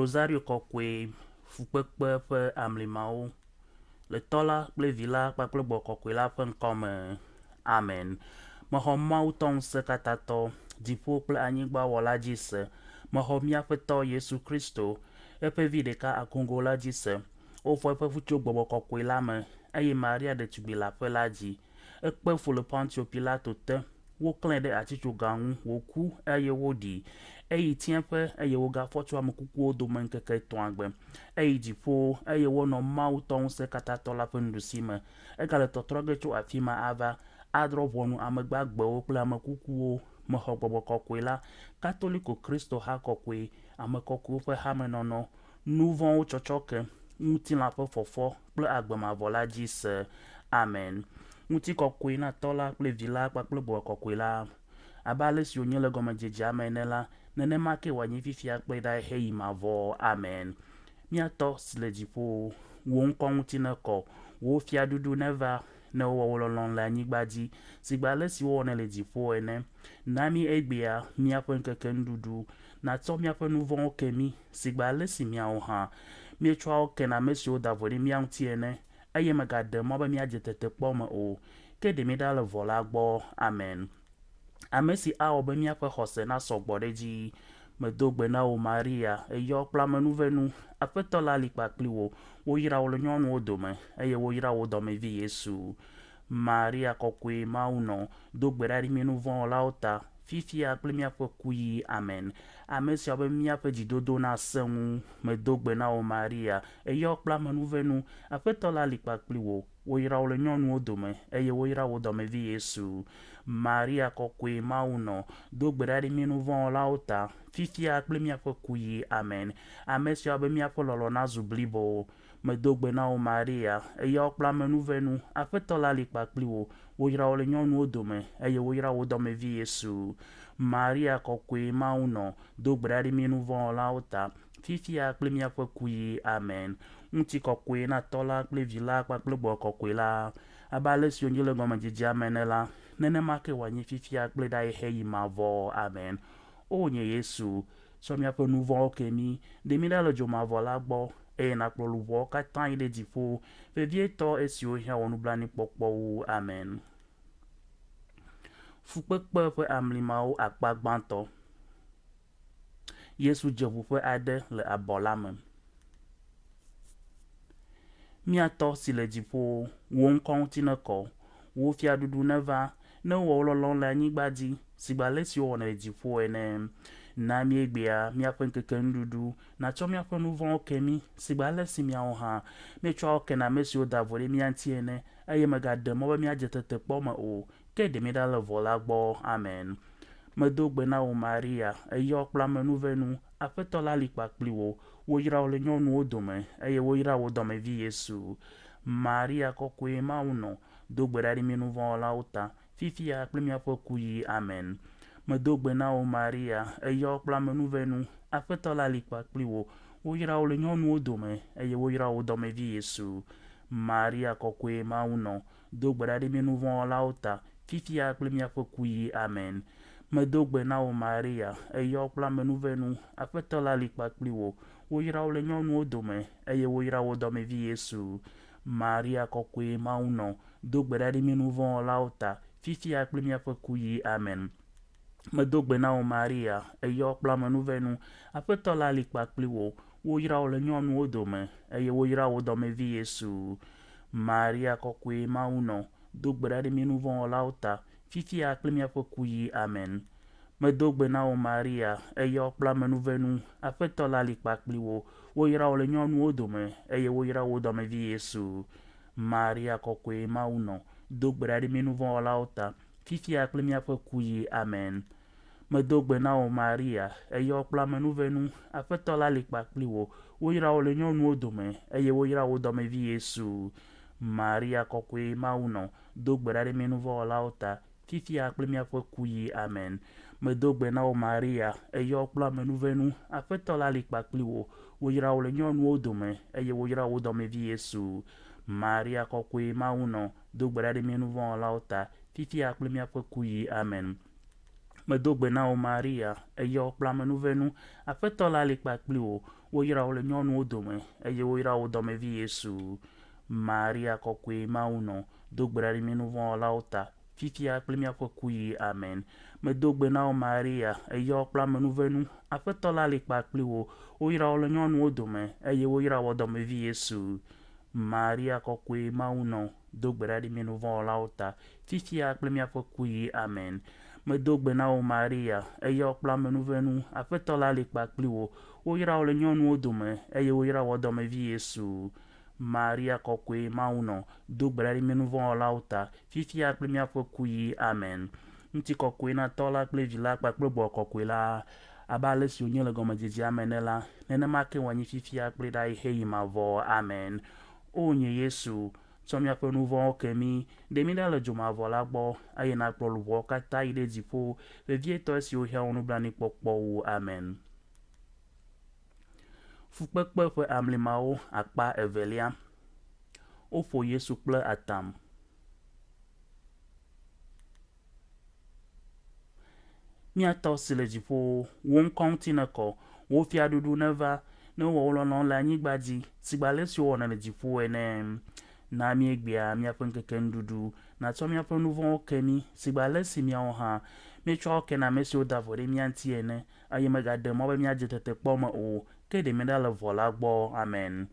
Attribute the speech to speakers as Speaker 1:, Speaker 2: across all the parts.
Speaker 1: Rosario Kɔkɔe, Fukpekpe ƒe Amlimawo, Le Tɔ la kple Vi la kpakple Gbɔgbɔ Kɔkɔe la ƒe ŋkɔ me. Amen. Mexɔ Mawu Tɔ Ŋusẽkatãtɔ, dziƒo kple anyigba Wɔla dzi se. Mexɔ mía Aƒetɔ Yesu Kristo, eƒe Vi ɖeka akogo la dzi se. Wofɔ eƒe fu tso Gbɔgbɔ Kɔkɔe la me, eye Maria ɖetugbi leaƒe la dzi. Ekpe fu le Pontio Pilato te. Woklãe ɖe atitsoga ŋu, wòku, eye woɖii. Eyi tsiẽƒe, eye wogafɔ tso ame kukuwo dome ŋkeke etɔ̃agbe. Eyi dziƒo, eye wonɔ Mawu Tɔ Ŋusẽkatãtɔ la ƒe nuɖusi me. Egale tɔtrɔ ge tso afi ma ava, adrɔ̃ ʋɔnu ame gbagbewo kple ame kukuwo. Mexɔ Gbɔgbɔ Kɔkɔe la, Katoliko Kristo-ha kɔkɔe, ame kɔkɔewo ƒe hamenɔnɔ, nu vɔ̃wo tsɔtsɔke, ŋutilã ƒe fɔfɔ, kple agbe mavɔ la dzi se. Amen. Ŋutikɔkɔe na Tɔ la kple Vi la kpakple Gbɔgbɔ Kɔkɔe la. Abe ale si wònye le gɔmedzedzea me ene la, nenema ke wòanye fifia kple ɖae heyi mavɔ. Amen. Mía Tɔ si le dziƒo, wò ŋkɔ ŋuti nekɔ, wò fiaɖuɖu neva, ne wowɔ wò lɔlɔ̃nu le anyigba dzi, sigbe ale si wowɔnɛ le dziƒo ene. Na mí egbea míaƒe ŋkekenuɖuɖu, nàtsɔ míaƒe nu vɔ̃wo ke mí, sigbe ale si míawo hã míetsɔa wo kena ame siwo da vo ɖe mía ŋuti ene, eye mègaɖe mɔ be míadze tetekpɔ me o, ke ɖe mí ɖa le vɔ̃ la gbɔ. Amen. Ame si awɔ be míaƒe xɔse nasɔ gbɔ ɖe edzi. Medo gbe na wò Maria, èyɔ kple amenuvenu, Aƒetɔ la li kpakpli wò, woyra wò le nyɔnuwo dome, eye woyra wò dɔmevi Yesu. Maria Kɔkɔe, Mawu nɔ, do gbe ɖa ɖi mí nuvɔ̃wɔlawo ta, fifia kple míaƒe kuɣi. Amen. Ame siawo be míaƒe dzidodo nasẽ ŋu. Medo gbe na wò Maria, èyɔ kple amenuvenu, Aƒetɔ la li kpakpli wò, woyra wò le nyɔnuwo dome, eye woyra wò dɔmevi Yesu. Maria Kɔkɔe, Mawu nɔ, do gbe ɖa ɖi mí nuvɔ̃wɔlawo ta, fifia kple míaƒe kuɣi. Amen. Ame siawo be míaƒe lɔlɔ̃ nazu blibo. Medo gbe na wò Maria, èyɔ kple amenuvenu, Aƒetɔ la li kpakpli wò, woyra wò le nyɔnuwo dome, eye woyra wò dɔmevi Yesu. Maria Kɔkɔe, Mawu nɔ, do gbe ɖa ɖi mí nuvɔ̃wɔlawo ta, fifia kple míaƒe kuɣi. Amen. Ŋutikɔkɔe na Tɔ la kple Vi la kpakple Gbɔgbɔ Kɔkɔe la, abe ale si wònye le gɔmedzedzea me ene la, nenema ke wòanye fifia kple ɖaɣi heyi mavɔ. Amen. O nye Yesu, tsɔ míaƒe nu vɔ̃wo ke mí, ɖe mí ɖa le dzo mavɔ la gbɔ, eye nàkplɔ luʋɔwo katã yi ɖe dziƒo, vevietɔ esiwo hiã wò nublanuikpɔkpɔ wu. Amen. Fukpekpe ƒe amlimawo akpa gbãtɔ. Yesu dze ʋuƒe aɖe le abɔ la me. Mía Tɔ si le dziƒo, wò ŋkɔ ŋuti nekɔ, wò fiaɖuɖu neva, ne wowɔ wò lɔlɔ̃nu le anyigba dzi, sigbe ale si wowɔnɛ le dziƒo ene. Na mí egbea míaƒe ŋkeke nuɖuɖu, nàtsɔ míaƒe nu vɔ̃wo ke mí, sigbe ale si míawo hã míetsɔa wo kena ame siwo da vo ɖe mía ŋuti ene, eye mègaɖe mɔ be míadze tetekpɔ me o, ke ɖe mí ɖa le vɔ̃ la gbɔ. Amen. Medo gbe na wò Maria, èyɔ kple amenuvenu, Aƒetɔ la li kpakpli wò, woyra wò le nyɔnuwo dome, eye woyra wò dɔmevi Yesu. Maria Kɔkɔe, Mawu nɔ, do gbe ɖa ɖi mí nuvɔ̃wɔlawo ta, fifia kple míaƒe kuɣi. Amen. Medo gbe na wò Maria, èyɔ kple amenuvenu, Aƒetɔ la li kpakpli wò, woyra wò le nyɔnuwo dome, eye woyra wò dɔmevi Yesu. Maria Kɔkɔe, Mawu nɔ, Do gbe ɖa ɖi mí nuvɔ̃wɔlawo ta, fifia kple míaƒe kuɣi. Amen. Medo gbe na wò Maria, èyɔ kple amenuvenu, Aƒetɔ la li kpakpli wò. Woyra wò le nyɔnuwo dome, eye woyra wò dɔmevi Yesu. Maria Kɔkɔe, Mawu nɔ, do gbe ɖa ɖi mí nuvɔ̃wɔlawo ta, fifia kple míaƒe kuɣi. Amen. Medo gbe na wò Maria, èyɔ kple amenuvenu, Aƒetɔ la li kpakpli wò. Woyra wò le nyɔnuwo dome, eye woyra wò dɔmevi Yesu. Maria Kɔkɔe, Mawu nɔ, do gbe ɖa ɖe mí nuvɔ̃wɔlawo ta, fifia kple míaƒe kuɣi. Amen. Medo gbe na wò Maria, èyɔ kple amenuvenu, Aƒetɔ la li kpakpli wò. Woyra wò le nyɔnuwo dome, eye woyra wò dɔmevi Yesu. Maria Kɔkɔe, Mawu nɔ, do gbe ɖa ɖe mí nuvɔ̃wɔlawo ta, fifia kple míaƒe kuɣi. Amen. Medo gbe na wò Maria, èyɔ kple amenuvenu, Aƒetɔ la li kpakpli wò. Woyra wò le nyɔnuwo dome, eye woyra wò dɔmevi Yesu. Maria Kɔkɔe, Mawu nɔ, do gbe ɖa ɖe mí nuvɔ̃wɔlawo ta, fifia kple míaƒe kuɣi. Amen. Medo gbe na wò Maria, èyɔ kple amenuvenu, Aƒetɔ la li kpakpli wò. Woyra wò le nyɔnuwo dome, eye woyra wò dɔmevi Yesu. Maria Kɔkɔe, Mawu nɔ, do gbe ɖa ɖe mí nuvɔ̃wɔlawo ta, fifia kple míaƒe kuɣi. Amen. Medo gbe na wò Maria, èyɔ kple amenuvenu, Aƒetɔ la li kpakpli wò, woyra wò le nyɔnuwo dome, eye woyra wò dɔmevi Yesu. Maria kɔkɔe, Mawu nɔ, do gbe ɖa ɖe mí nuvɔ̃wɔlawo ta, fifia kple míaƒe kuɣi. Amen. Medo gbe na wò Maria, èyɔ kple amenuvenu, Aƒetɔ la li kpakpli wò, woyra wò le nyɔnuwo dome, eye woyra wò dɔmevi Yesu. Maria kɔkɔe, Mawu nɔ, do gbe ɖa ɖe mí nuvɔ̃wɔlawo ta, fifia kple míaƒe kuɣi. Amen. Medo gbe na wò Maria, èyɔ kple amenuvenu, Aƒetɔ la li kpakpli wò, woyra wò le nyɔnuwo dome, eye woyra wò dɔmevi Yesu. Maria kɔkɔe, Mawu nɔ, do gbe ɖa ɖe mí nuvɔ̃wɔlawo ta, fifia kple míaƒe kuɣi. Amen. Ŋutikɔkɔe na Tɔ la kple Vi la kpakple Gbɔgbɔ Kɔkɔe la, abe ale si wònye le gɔmedzedzea me ene la, nenema ke wòanyi fifia kple ɖaɣi heyi mavɔ. Amen. O nye Yesu, tsɔ míaƒe nu vɔ̃wo ke mí, ɖe mí ɖa le dzo mavɔ la gbɔ, eye nàkplɔ luʋɔwo katã yi ɖe dziƒo, vevietɔ esiwo hiã wò nublanuikpɔkpɔ wu. Amen. Fukpekpe ƒe amlimawo akpa evelia. Woƒo Yesu kple atam. Mía Tɔ si le dziƒowo, wò ŋkɔ ŋuti nekɔ, wò fiaɖuɖu neva, ne wowɔ wò lɔlɔ̃nu le anyigba dzi, sigbe ale si wowɔnɛ le dziƒo ene. Na míegbea míaƒe ŋkeke nuɖuɖu, nàtsɔ míaƒe nu vɔ̃wo ke mí, sigbe ale si míawo hã míetsɔa wo kena ame siwo da vo ɖe mía ŋuti ene, eye mègaɖe mɔ be míadze tetekpɔ me o, ke ɖe mí ɖa le vɔ̃ la gbɔ. Amen.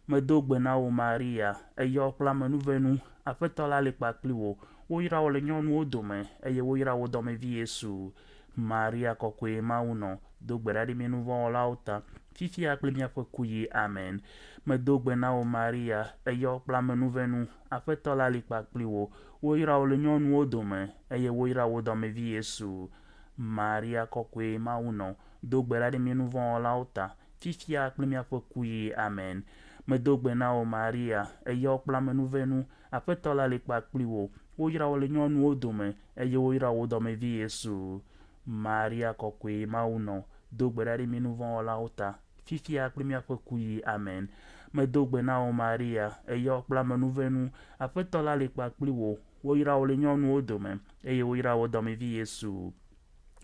Speaker 1: Medo gbe na wò Maria, èyɔ kple amenuvenu, Aƒetɔ la li kpakpli wò, woyra wò le nyɔnuwo dome, eye woyra wò dɔmevi Yesu. Maria kɔkɔe, Mawu nɔ, do gbe ɖa ɖi mí nuvɔ̃wɔlawo ta, fifia kple míaƒe kuɣi. Amen. Medo gbe na wò Maria, èyɔ kple amenuvenu, Aƒetɔ la li kpakpli wò, woyra wò le nyɔnuwo dome, eye woyra wò dɔmevi Yesu. Maria kɔkɔe, Mawu nɔ, do gbe ɖa ɖi mí nuvɔ̃wɔlawo ta, fifia kple míaƒe kuɣi. Amen. Medo gbe na wò Maria, èyɔ kple amenuvenu, Aƒetɔ la li kpakpli wò, woyra wò le nyɔnuwo dome, eye woyra wò dɔmevi Yesu. Maria kɔkɔe, Mawu nɔ, do gbe ɖa ɖi mí nuvɔ̃wɔlawo ta, fifia kple míaƒe kuɣi. Amen. Medo gbe na wò Maria, èyɔ kple amenuvenu, Aƒetɔ la li kpakpli wò, woyra wò le nyɔnuwo dome, eye woyra wò dɔmevi Yesu.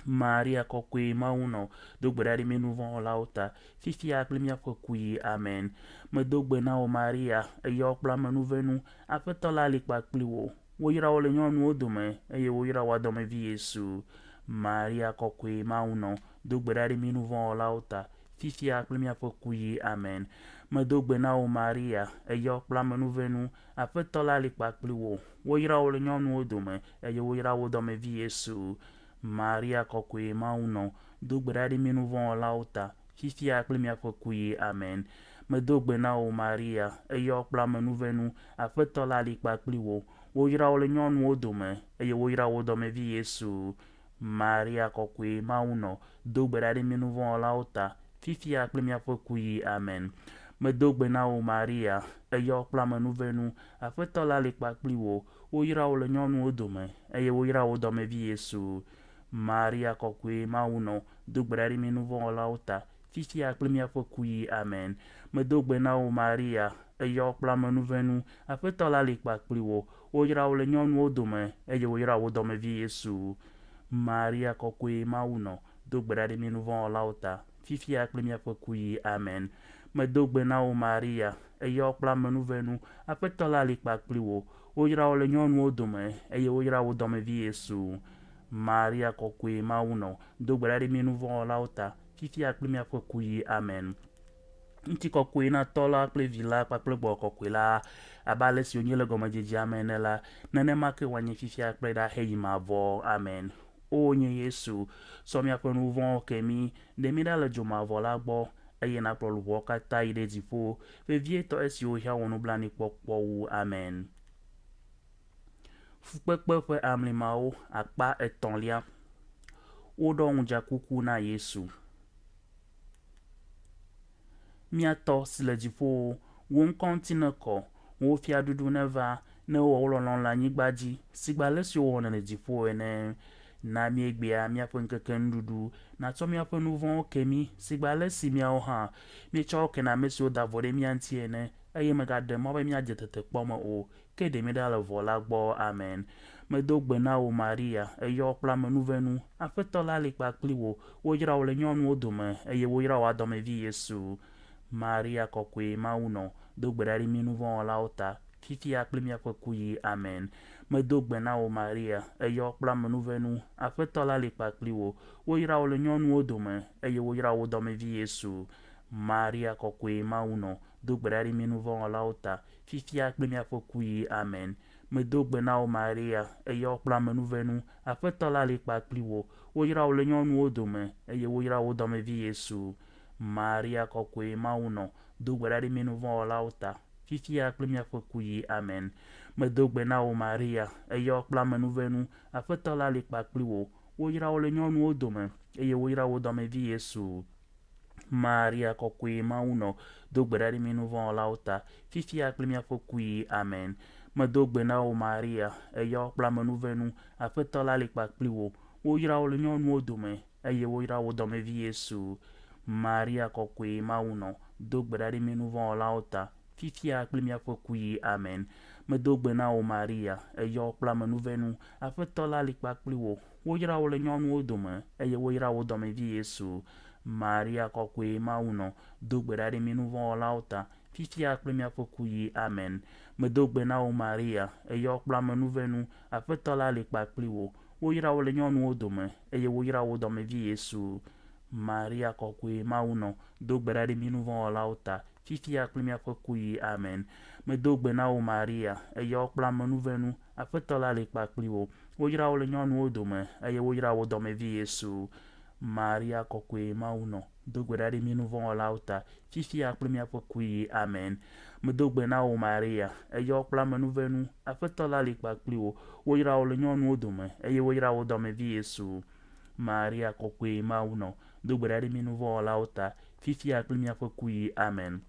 Speaker 1: Maria kɔkɔe, Mawu nɔ, do gbe ɖa ɖi mí nuvɔ̃wɔlawo ta, fifia kple míaƒe kuɣi. Amen. Medo gbe na wò Maria, èyɔ kple amenuvenu, Aƒetɔ la li kpakpli wò. Woyra wò le nyɔnuwo dome, eye woyra wò adɔmevi Yesu. Maria kɔkɔe, Mawu nɔ, do gbe ɖa ɖi mí nuvɔ̃wɔlawo ta, fifia kple míaƒe kuɣi. Amen. Medo gbe na wò Maria, èyɔ kple amenuvenu, Aƒetɔ la li kpakpli wò. Woyra wò le nyɔnuwo dome, eye woyra wò dɔmevi Yesu. Maria kɔkɔe, Mawu nɔ, do gbe ɖa ɖi mí nuvɔ̃wɔlawo ta, fifia kple míaƒe kuɣi. Amen. Medo gbe na wò Maria, èyɔ kple amenuvenu, Aƒetɔ la li kpakpli wò. Woyra wò le nyɔnuwo dome, eye woyra wò dɔmevi Yesu. Maria kɔkɔe, Mawu nɔ, do gbe ɖa ɖi mí nuvɔ̃wɔlawo ta, fifia kple míaƒe kuɣi. Amen. Medo gbe na wò Maria, èyɔ kple amenuvenu, Aƒetɔ la li kpakpli wò, woyra wò le nyɔnuwo dome, eye woyra wò dɔmevi Yesu. Maria kɔkɔe, Mawu nɔ, do gbe ɖa ɖi mí nuvɔ̃wɔlawo ta, fifia kple míaƒe kuɣi. Amen. Medo gbe na wò Maria, èyɔ kple amenuvenu, Aƒetɔ la li kpakpli wò, woyra wò le nyɔnuwo dome, eye woyra wò dɔmevi Yesu. Maria kɔkɔe, Mawu nɔ, do gbe ɖa ɖi mí nuvɔ̃wɔlawo ta, fifia kple míaƒe kuɣi. Amen. Medo gbe na wò Maria, èyɔ kple amenuvenu, Aƒetɔ la li kpakpli wò, woyra wò le nyɔnuwo dome, eye woyra wò dɔmevi Yesu. Maria kɔkɔe, Mawu nɔ, do gbe ɖa ɖi mí nuvɔ̃wɔlawo ta, fifia kple míaƒe kuɣi. Amen. Ŋutikɔkɔe na Tɔ la kple Vi la kpakple Gbɔgbɔ Kɔkɔe la, abe ale si wònye le gɔmedzedzea me ene la, nenema ke wòanye fifia kple ɖa heyi mavɔ. Amen. Oo nye Yesu, tsɔ míaƒe nu vɔ̃wo ke mí, ɖe mí ɖa le dzo mavɔ la gbɔ, eye nàkplɔ luʋɔwo katã yi ɖe dziƒo, vevietɔ esiwo hiã wò nublanuikpɔkpɔ wu. Amen. Fukpekpe ƒe amlimawo akpa etɔ̃lia. Woɖɔ ŋudzakuku na Yesu. Mía Tɔ si le dziƒowo, wò ŋkɔ ŋuti nekɔ, wò fiaɖuɖu neva, ne wowɔ wò lɔlɔ̃nu le anyigba dzi sigbe ale si wowɔnɛ le dziƒo ene. Na míegbea míaƒe ŋkeke nuɖuɖu, nàtsɔ míaƒe nu vɔ̃wo ke mí sigbe ale si míawo hã míetsɔ wo kena ame siwo da vo ɖe mía ŋuti ene, eye mègaɖe mɔ be míadze tetekpɔ me o, Ke ɖe mi ɖa le vɔ la gbɔ. Amen. Medo gbe na wò Maria, èyɔ kple amenuvenu, Aƒetɔ la li kpakpli wò, woyra wò le nyɔnuwo dome, eye woyra wò adɔmevi Yesu. Maria kɔkɔe, Mawu nɔ, do gbe ɖa ɖi mí nuvɔ̃wɔlawo ta, fifia kple míaƒe kuɣi. Amen. Medo gbe na wò Maria, èyɔ kple amenuvenu, Aƒetɔ la li kpakpli wò, woyra wò le nyɔnuwo dome, eye woyra wò dɔmevi Yesu. Maria kɔkɔe, Mawu nɔ, do gbe ɖa ɖi mí nuvɔ̃wɔlawo ta, fifia kple míaƒe kuɣi. Amen. Medo gbe na wò Maria, èyɔ kple amenuvenu, Aƒetɔ la li kpakpli wò, woyra wò le nyɔnuwo dome, eye woyra wò dɔmevi Yesu. Maria kɔkɔe, Mawu nɔ, do gbe ɖa ɖi mí nuvɔ̃wɔlawo ta, fifia kple míaƒe kuɣi. Amen. Medo gbe na wò Maria, èyɔ kple amenuvenu, Aƒetɔ la li kpakpli wò, woyra wò le nyɔnuwo dome, eye woyra wò dɔmevi Yesu. Maria kɔkɔe, Mawu nɔ, do gbe ɖa ɖi mí nuvɔ̃wɔlawo ta, fifia kple míaƒe kuɣi. Amen. Medo gbe na wò Maria, èyɔ kple amenuvenu, Aƒetɔ la li kpakpli wò, woyra wò le nyɔnuwo dome, eye woyra wò dɔmevi Yesu. Maria kɔkɔe, Mawu nɔ, do gbe ɖa ɖi mí nuvɔ̃wɔlawo ta, fifia kple míaƒe kuɣi. Amen. Medo gbe na wò Maria, èyɔ kple amenuvenu, Aƒetɔ la li kpakpli wò, woyra wò le nyɔnuwo dome, eye woyra wò dɔmevi Yesu. Maria kɔkɔe, Mawu nɔ, do gbe ɖa ɖi mí nuvɔ̃wɔlawo ta, fifia kple míaƒe kuɣi. Amen. Medo gbe na wò Maria, èyɔ kple amenuvenu, Aƒetɔ la li kpakpli wò, woyra wò le nyɔnuwo dome, eye woyra wò dɔmevi Yesu. Maria kɔkɔe, Mawu nɔ, do gbe ɖa ɖi mí nuvɔ̃wɔlawo ta, fifia kple míaƒe kuɣi. Amen. Medo gbe na wò Maria, èyɔ kple amenuvenu, Aƒetɔ la li kpakpli wò, woyra wò le nyɔnuwo dome, eye woyra wò dɔmevi Yesu. Maria kɔkɔe, Mawu nɔ, do gbe ɖa ɖi mí nuvɔ̃wɔlawo ta, fifia kple míaƒe kuɣi. Amen. Medo gbe na wò Maria, èyɔ kple amenuvenu, Aƒetɔ la li kpakpli wò, woyra wò le nyɔnuwo dome, eye woyra wò dɔmevi Yesu. Maria kɔkɔe, Mawu nɔ, do gbe ɖa ɖi mí nuvɔ̃wɔlawo ta, fifia kple míaƒe kuɣi. Amen.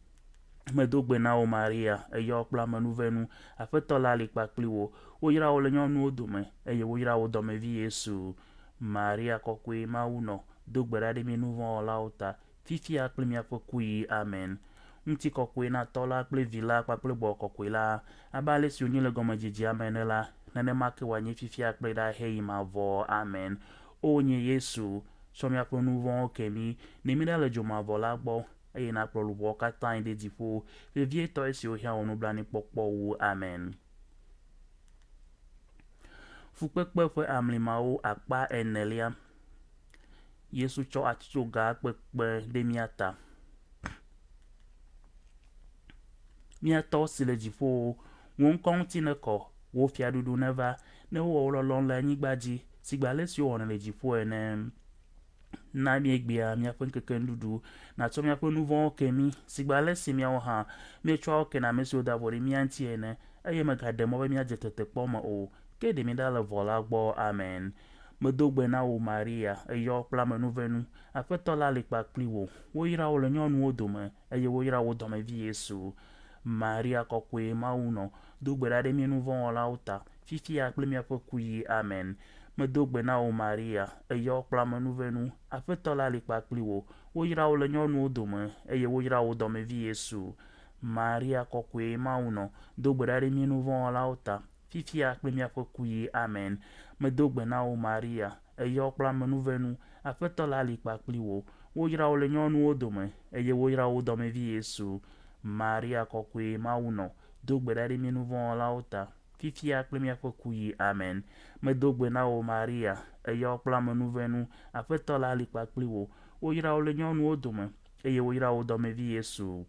Speaker 1: Medo gbe na wò Maria, èyɔ kple amenuvenu, Aƒetɔ la li kpakpli wò, woyra wò le nyɔnuwo dome, eye woyra wò dɔmevi Yesu. Maria kɔkɔe, Mawu nɔ, do gbe ɖa ɖi mí nuvɔ̃wɔlawo ta, fifia kple míaƒe kuɣi. Amen. Ŋutikɔkɔe na Tɔ la kple Vi la kpakple Gbɔgbɔ Kɔkɔe la, abe ale si wònye le gɔmedzedzea me ene la, nenema ke wòanye fifia kple ɖaa heyi mavɔ. Amen. O nye Yesu, tsɔ míaƒe nu vɔ̃wo ke mí, ne míɖa le dzo mavɔ la gbɔ, eye nàkplɔ luʋɔwo katã yi ɖe dziƒo, vevietɔ esiwo hiã wò nublanuikpɔkpɔ wu. Amen. Fukpekpe ƒe amlimawo akpa enelia. Yesu tsɔ atitsoga kpekpe ɖe mía ta. Mía Tɔ si le dziƒowo, wò ŋkɔ ŋuti nekɔ, wò fiaɖuɖu neva, ne wowɔ wò lɔlɔ̃nu le anyigba dzi, sigbe ale si wowɔnɛ le dziƒo ene. Na míegbea míaƒe ŋkeke nuɖuɖu, nàtsɔ míaƒe nu vɔ̃wo ke mí, sigbe ale si míawo hã míetsɔa wo kena ame siwo da vo ɖe mía ŋuti ene, eye mègaɖe mɔ be míadze tetekpɔ me o, ke ɖe mí ɖa le vɔ̃ la gbɔ. Amen. Medo gbe na wò Maria, èyɔ kple amenuvenu, Aƒetɔ la li kpakpli wò, woyra wò le nyɔnuwo dome, eye woyra wò dɔmevi Yesu. Maria kɔkɔe, Mawu nɔ, do gbe ɖa ɖe mí nuvɔ̃wɔlawo ta, fifia kple míaƒe kuɣi. Amen. Medo gbe na wò Maria, èyɔ kple amenuvenu, Aƒetɔ la li kpakpli wò, woyra wò le nyɔnuwo dome, eye woyra wò dɔmevi Yesu. Maria kɔkɔe, Mawu nɔ, do gbe ɖa ɖe mí nuvɔ̃wɔlawo ta, fifia kple míaƒe kuɣi. Amen. Medo gbe na wò Maria, èyɔ kple amenuvenu, Aƒetɔ la li kpakpli wò, woyra wò le nyɔnuwo dome, eye woyra wò dɔmevi Yesu. Maria kɔkɔe, Mawu nɔ, do gbe ɖa ɖe mí nuvɔ̃wɔlawo ta, fifia kple míaƒe kuɣi. Amen. Medo gbe na wò Maria, èyɔ kple amenuvenu, Aƒetɔ la li kpakpli wò, woyra wò le nyɔnuwo dome, eye woyra wò dɔmevi Yesu.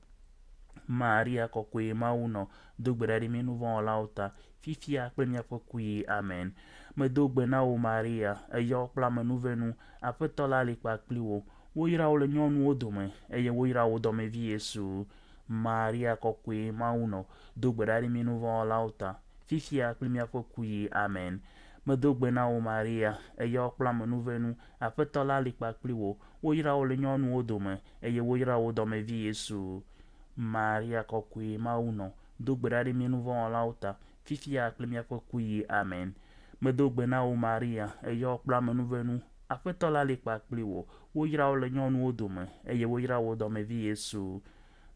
Speaker 1: Maria kɔkɔe, Mawu nɔ, do gbe ɖa ɖe mí nuvɔ̃wɔlawo ta, fifia kple míaƒe kuɣi. Amen. Medo gbe na wò Maria, èyɔ kple amenuvenu, Aƒetɔ la li kpakpli wò, woyra wò le nyɔnuwo dome, eye woyra wò dɔmevi Yesu. Maria kɔkɔe, Mawu nɔ, do gbe ɖa ɖe mí nuvɔ̃wɔlawo ta, fifia kple míaƒe kuɣi. Amen. Medo gbe na wò Maria, èyɔ kple amenuvenu, Aƒetɔ la li kpakpli wò, woyra wò le nyɔnuwo dome, eye woyra wò dɔmevi Yesu. Maria kɔkɔe, Mawu nɔ, do gbe ɖa ɖe mí nuvɔ̃wɔlawo ta, fifia kple míaƒe kuɣi. Amen. Medo gbe na wò Maria, èyɔ kple amenuvenu, Aƒetɔ la li kpakpli wò, woyra wò le nyɔnuwo dome, eye woyra wò dɔmevi Yesu.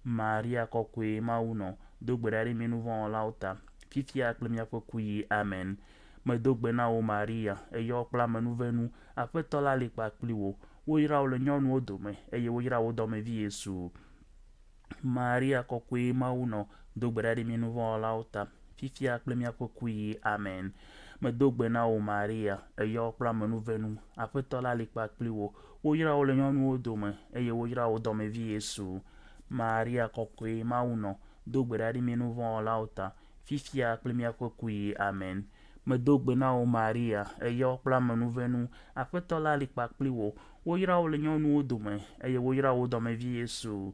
Speaker 1: Maria kɔkɔe, Mawu nɔ, do gbe ɖa ɖe mí nuvɔ̃wɔlawo ta, fifia kple míaƒe kuɣi. Amen. Medo gbe na wò Maria, èyɔ kple amenuvenu, Aƒetɔ la li kpakpli wò. Woyra wò le nyɔnuwo dome, eye woyra wò dɔmevi Yesu. Maria kɔkɔe Mawunɔ, do gbe ɖa ɖe mí nuvɔ̃wɔlawo ta, fifia kple míaƒe kuɣi. Amen. Medo gbe na wò Maria, èyɔ kple amenuvenu, Aƒetɔ la li kpakpli wò. Woyra wò le nyɔnuwo dome, eye woyra wò dɔmevi Yesu. Maria kɔkɔe Mawunɔ, do gbe ɖa ɖe mí nuvɔ̃wɔlawo ta, fifia kple míaƒe kuɣi. Amen. Medo gbe na wò Maria, èyɔ kple amenuvenu, Aƒetɔ la li kpakpli wò. Woyra wò le nyɔnuwo dome, eye woyra wò dɔmevi Yesu.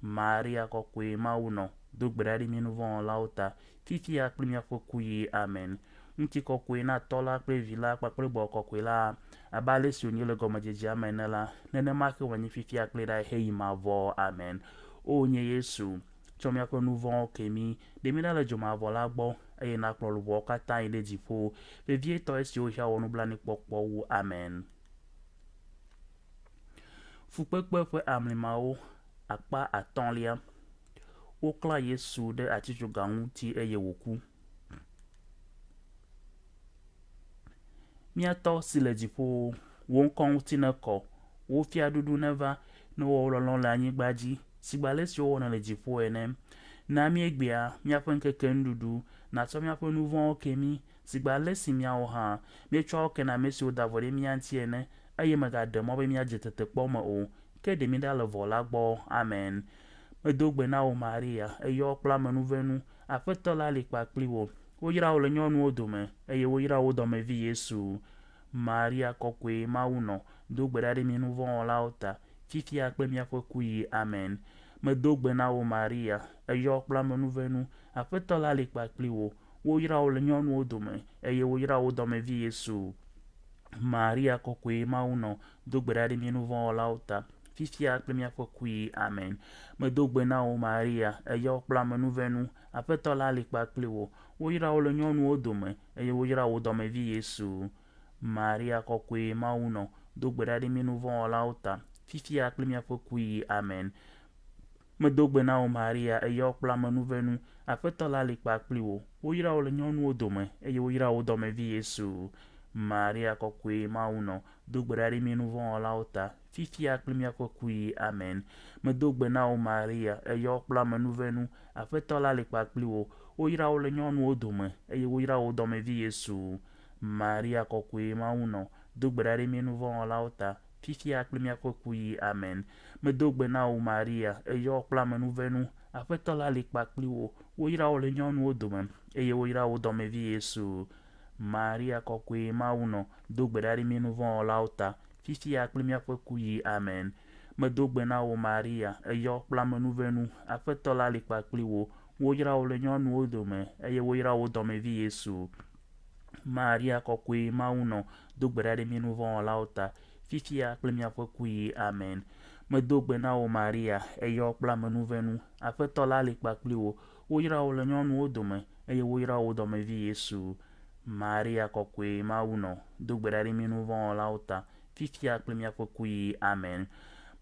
Speaker 1: Maria kɔkɔe Mawunɔ, do gbe ɖa ɖe mí nuvɔ̃wɔlawo ta, fifia kple míaƒe kuɣi. Amen. Ŋutikɔkɔe na Tɔ la kple Vi la kpakple Gbɔgbɔ Kɔkɔe la, abe ale si wònye le gɔmedzedzea me ene la, nenema ke wòanyi fifia kple ɖaa heyi mavɔ. Amen. Oo nye Yesu, tsɔ míaƒe nu vɔ̃wo ke mí, ɖe mí ɖa le dzomavɔ la gbɔ, eye nàkplɔ luʋɔwo katã yi ɖe dziƒo, vevietɔ esiwo hiã wò nublanuikpɔkpɔ wu. Amen. Fukpekpe ƒe amlimawo, akpa atɔ̃lia. Woklã Yesu ɖe atitsoga ŋuti eye wòku. Mía Tɔ si le dziƒowo, wò ŋkɔ ŋuti nekɔ, wò fiaɖuɖu neva, ne wò lɔlɔ̃ le anyigba dzi sigbe ale si wowɔnɛ le dziƒo ene. Na mí egbea míaƒe ŋkeke nuɖuɖu, nàtsɔ míaƒe nu vɔ̃wo ke mí sigbe ale si míawo hã míetsɔa wo kena ame siwo da vo ɖe mía ŋuti ene, eye mègaɖe mɔ be míadze tetekpɔ me o, ke ɖe mí ɖa le vɔ̃ la gbɔ. Amen. Medo gbe na wò Maria, èyɔ kple amenuvenu, Aƒetɔ la li kpakpli wò. Woyra wò le nyɔnuwo dome, eye woyra wò dɔmevi Yesu. Maria kɔkɔe, Mawunɔ, do gbe ɖa ɖe mí nuvɔ̃wɔlawo ta, fifia kple míaƒe kuɣi. Amen. Medo gbe na wò Maria, èyɔ kple amenuvenu, Aƒetɔ la li kpakpli wò. Woyra wò le nyɔnuwo dome, eye woyra wò dɔmevi Yesu. Maria kɔkɔe, Mawunɔ, do gbe ɖa ɖe mí nuvɔ̃wɔlawo ta, fifia kple míaƒe kuɣi. Amen. Medo gbe na wò Maria, èyɔ kple amenuvenu, Aƒetɔ la li kpakpli wò. Woyra wò le nyɔnuwo dome, eye woyra wò dɔmevi Yesu. Maria kɔkɔe, Mawunɔ, do gbe ɖa ɖe mí nuvɔ̃wɔlawo ta, fifia kple míaƒe kuɣi. Amen. Medo gbe na wò Maria, èyɔ kple amenuvenu, Aƒetɔ la li kpakpli wò. Woyra wò le nyɔnuwo dome, eye woyra wò dɔmevi Yesu. Maria kɔkɔe, Mawunɔ, do gbe ɖa ɖe mí nuvɔ̃wɔlawo ta, fifia kple míaƒe kuɣi. Amen. Medo gbe na wò Maria, èyɔ kple amenuvenu, Aƒetɔ la li kpakpli wò. Woyra wò le nyɔnuwo dome, eye woyra wò dɔmevi Yesu. Maria kɔkɔe, Mawunɔ, do gbe ɖa ɖe mí nuvɔ̃wɔlawo ta, fifia kple míaƒe kuɣi. Amen. Medo gbe na wò Maria, èyɔ kple amenuvenu, Aƒetɔ la li kpakpli wò. Woyra wò le nyɔnuwo dome, eye woyra wò dɔmevi Yesu. Maria kɔkɔe, Mawunɔ, do gbe ɖa ɖe mí nuvɔ̃wɔlawo ta, fifia kple míaƒe kuɣi. Amen. Medo gbe na wò Maria, èyɔ kple amenuvenu, Aƒetɔ la li kpakpli wò. Woyra wò le nyɔnuwo dome, eye woyra wò dɔmevi Yesu. Maria kɔkɔe, Mawunɔ, do gbe ɖa ɖe mí nuvɔ̃wɔlawo ta, fifia kple míaƒe kuɣi. Amen. Medo gbe na wò Maria, èyɔ kple amenuvenu, Aƒetɔ la li kpakpli wò. Woyra wò le nyɔnuwo dome, eye woyra wò dɔmevi Yesu. Maria kɔkɔe, Mawunɔ, do gbe ɖa ɖe mí nuvɔ̃wɔlawo ta, fifia kple míaƒe kuɣi. Amen.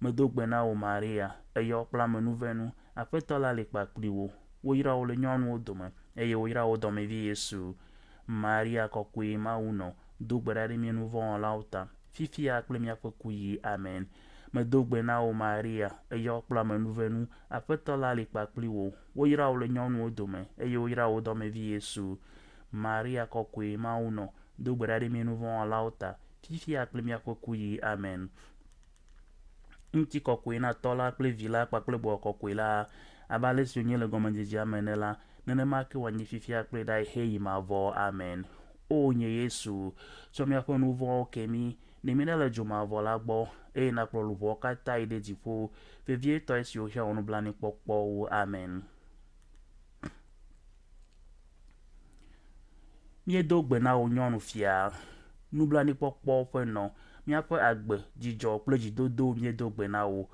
Speaker 1: Medo gbe na wò Maria, èyɔ kple amenuvenu, Aƒetɔ la li kpakpli wò. Woyra wò le nyɔnuwo dome, eye woyra wò dɔmevi Yesu. Maria kɔkɔe, Mawunɔ, do gbe ɖa ɖe mí nuvɔ̃wɔlawo ta, fifia kple míaƒe kuɣi. Amen. Medo gbe na wò Maria, èyɔ kple amenuvenu, Aƒetɔ la li kpakpli wò. Woyra wò le nyɔnuwo dome, eye woyra wò dɔmevi Yesu. Maria kɔkɔe, Mawunɔ, do gbe ɖa ɖe mí nuvɔ̃wɔlawo ta, fifia kple míaƒe kuɣi. Amen. Ŋutikɔkɔe na Tɔ la kple Vi la kpakple Gbɔgbɔ Kɔkɔe la, abe ale si wònye le gɔmedzedzea me ene la, nenema ke wòanye fifia kple ɖaa heyi mavɔ. Amen. O nye Yesu, tsɔ míaƒe nu vɔ̃wo ke mí, ne míɖale dzo mavɔ la gbɔ, eye nàkplɔ luʋɔwo katã yi ɖe dziƒo, vevietɔ esiwo hiã wò nublanuikpɔkpɔ wu. Amen. Míedo gbe na wò nyɔnu fia, nublanuikpɔkpɔ ƒe nɔ, míaƒe agbe, dzidzɔ kple dzidodo míedo gbe na wò.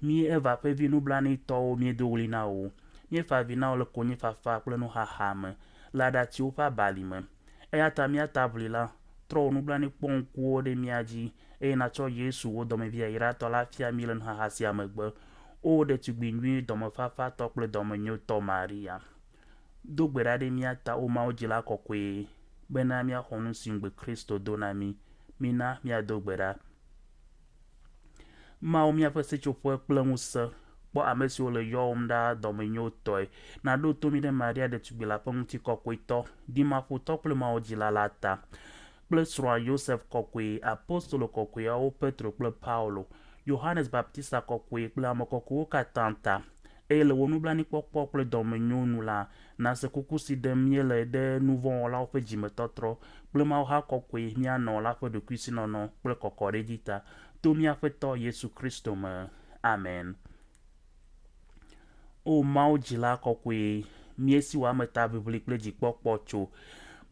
Speaker 1: Mí Eva ƒe vi nublanuitɔwo míedo ɣli na wò. Míefa avi na wò le konyifafa kple nuxaxa me, le aɖatsiwo ƒe abali me. Eya ta mía taʋlila, trɔ wò nublanuikpɔŋkuwo ɖe mía dzi, eye nàtsɔ Yesu, wò dɔmevi yayratɔ la fia mí le nuxaxa sia megbe. Oo ɖetugbui nyui, dɔmefafatɔ kple dɔmenyotɔ Maria! Do gbe ɖa ɖe mía ta, O Mawu dzila kɔkɔe, bena míaxɔ nu si ŋugbe Kristo do na mí. Mina míado gbe ɖa. Mawu míaƒe sitsoƒe kple ŋusẽ, kpɔ ame siwo le yɔwòm ɖaa dɔmenyotɔe. Nàɖo to mí ɖe Maria ɖetugbi la ƒe ŋutikɔkɔetɔ, ɖimaƒotɔ kple Mawu dzila la ta, kple srɔ̃a Yosef kɔkɔe, apostolo kɔkɔeawo Petro kple Paulo, Yohanes Baptista kɔkɔe kple ame kɔkɔewo katã ta. Eye le wò nublanuikpɔkpɔ kple dɔmenyo nu la, nàse kuku si ɖem míele ɖe nuvɔ̃wɔlawo ƒe dzimetɔtrɔ kple Mawu ha kɔkɔe mía nɔ la ƒe ɖokuisinɔnɔ kple kɔkɔɖedzi ta, to mía Aƒetɔ Yesu Kristo me. Amen. O Mawu dzila kɔkɔe, míesi wò ametaʋiʋli kple dzikpɔkpɔ tso.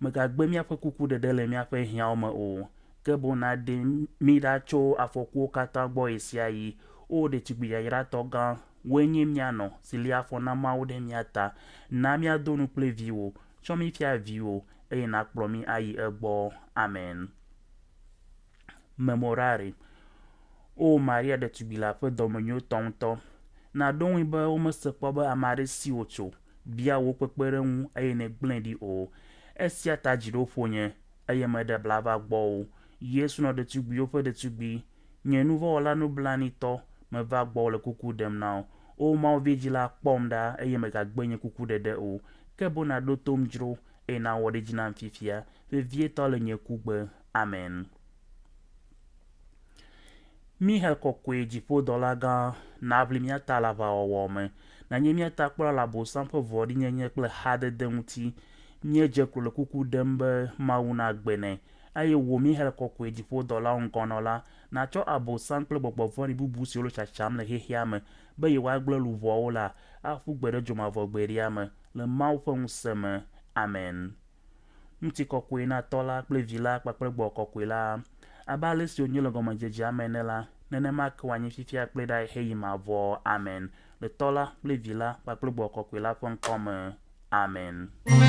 Speaker 1: Mègagbe míaƒe kukuɖeɖe le míaƒe hiãwo me o, ke boŋ nàɖe mí ɖa tso afɔkuwo katã gbɔ ɣesiaɣi. O ɖetugbui yayratɔ gã, Wòe nye mía nɔ, si lia afɔ na Mawu ɖe mía ta. Na míado nu kple viwò. Tsɔ mí fia viwò, eye nàkplɔ mí ayi egbɔ. Amen. Memorare. O Maria ɖetugbi leaƒe dɔmenyotɔ ŋutɔ, nàɖo ŋui be womese kpɔ be ame aɖe si wò tso, bia wò kpekpeɖeŋu eye nègblẽe ɖi o. Esia ta dzi ɖo ƒonye, eye meɖe bla va gbɔwò. Yesu nɔ ɖetugbiwo ƒe ɖetugbi, Nye nuvɔ̃wɔla nublanuitɔ, meva gbɔwò le kuku ɖem na wò. Oo Mawu vidzĩ la, kpɔm ɖa, eye mègagbe nye kukuɖeɖe o. Ke boŋ nàɖo tom dzro, eye nàwɔ ɖe edzi nam fifia, vevietɔ le nye kugbe. Amen. Mixael Kɔkɔe, Dziƒodɔlagã, nàʋli mía ta le aʋawɔwɔ me, nànye mía takpɔla le Abosam ƒe vɔ̃ɖinyenye kple xadede ŋuti. Míedze klo le kuku ɖem be Mawu nagbe nɛ, Eye wò, Mixael Kɔkɔe, dziƒodɔlawo ŋgɔnɔla, nàtsɔ Abosam kple gbɔgbɔ vɔ̃ɖi bubu siwo le tsatsam le xexea me be yewoagblẽ luʋɔwo la, aƒu gbe ɖe dzomavɔ gbeɖia me, le Mawu ƒe ŋusẽ me. Amen. Ŋutikɔkɔe na Tɔ́ la kple Vi la kpakple Gbɔgbɔ Kɔkɔe la, abe ale si wònye le gɔmedzedzea me ene la, nenema ke wòanye fifia kple ɖaa heyi mavɔ. Amen. Le Tɔ́ la kple Vi la kpakple Gbɔgbɔ Kɔkɔe la ƒe ŋkɔ me. Amen.